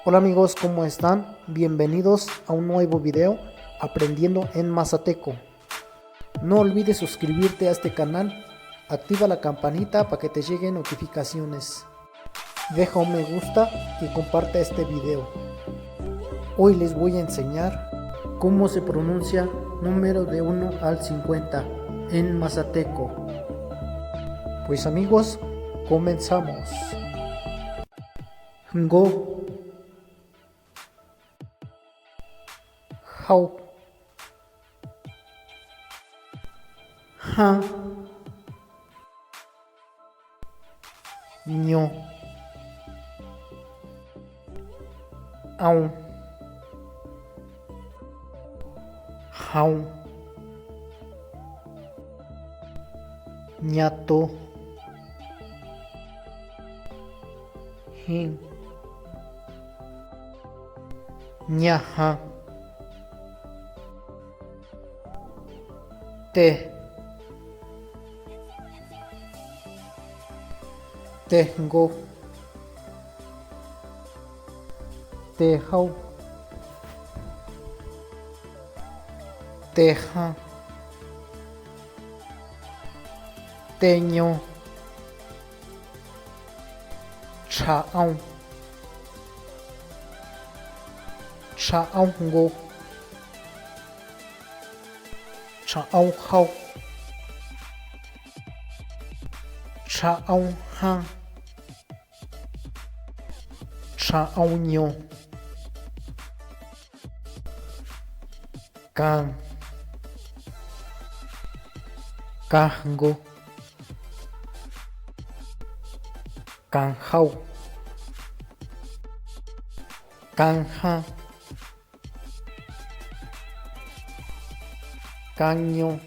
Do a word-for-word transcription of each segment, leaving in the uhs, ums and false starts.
Hola amigos, ¿cómo están? Bienvenidos a un nuevo video aprendiendo en mazateco. No olvides suscribirte a este canal, activa la campanita para que te lleguen notificaciones. Deja un me gusta y comparte este video. Hoy les voy a enseñar cómo se pronuncia número de uno al cincuenta en mazateco. Pues amigos, comenzamos. Ngo. Jau. Ja. Ño. Au. Jau. Ñato. Jin. Ñaja. Te. Tejngo. Tejau. Teja. Teño. Tja'au. Tja'aungo. Tja'aujau. Tja'auja. Tja'auño. Kan. Kajngo. Kanjau. Kanja. Kanño.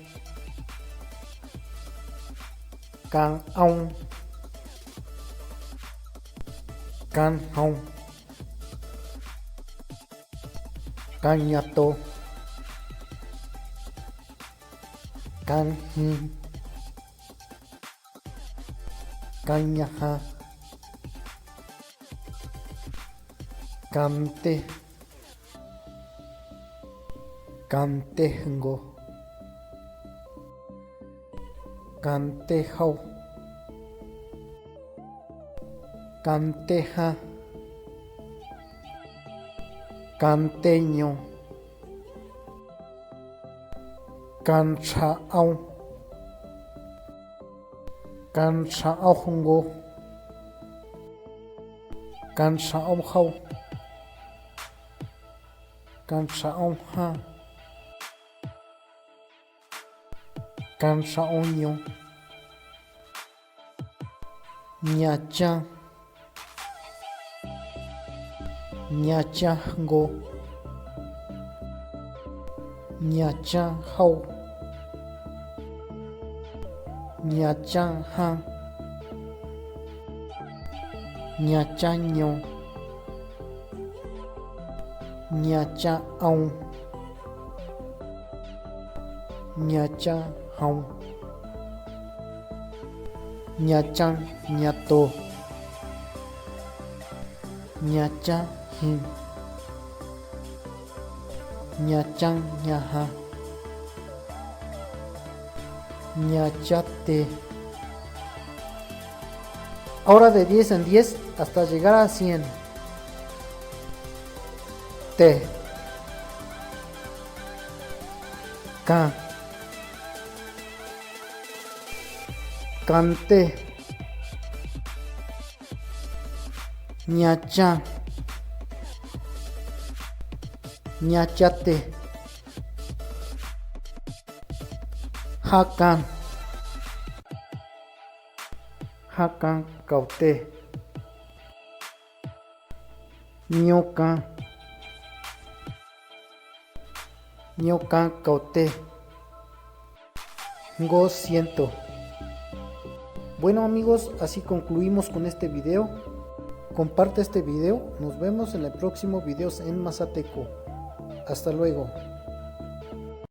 Kan'au. Kanjau. Kanñato. Kanjin. Kanñaja. Kante. Kantejngo. Kantejau. Kanteja. Kanteño. Kantja'au. Kantja'aungo. Kantja'aujau. Kantja'auja. Kantja'auño. Ñachan. Ñachango. Ñachanjau. Ñachanja. Ñachaño. Ñacha'au. Ñachajau. Ñachan ñato. Ñachajin. Ñachan ñaja. Ñachate. Ahora de diez en diez hasta llegar a cien. Te. Ka. Kante. Ñacha. Ñachate. Jakan. Jakan kaute. Ñokan. Ñokan kaute. Ngo ciento. Bueno amigos, así concluimos con este video. Comparte este video. Nos vemos en el próximo video en mazateco. Hasta luego.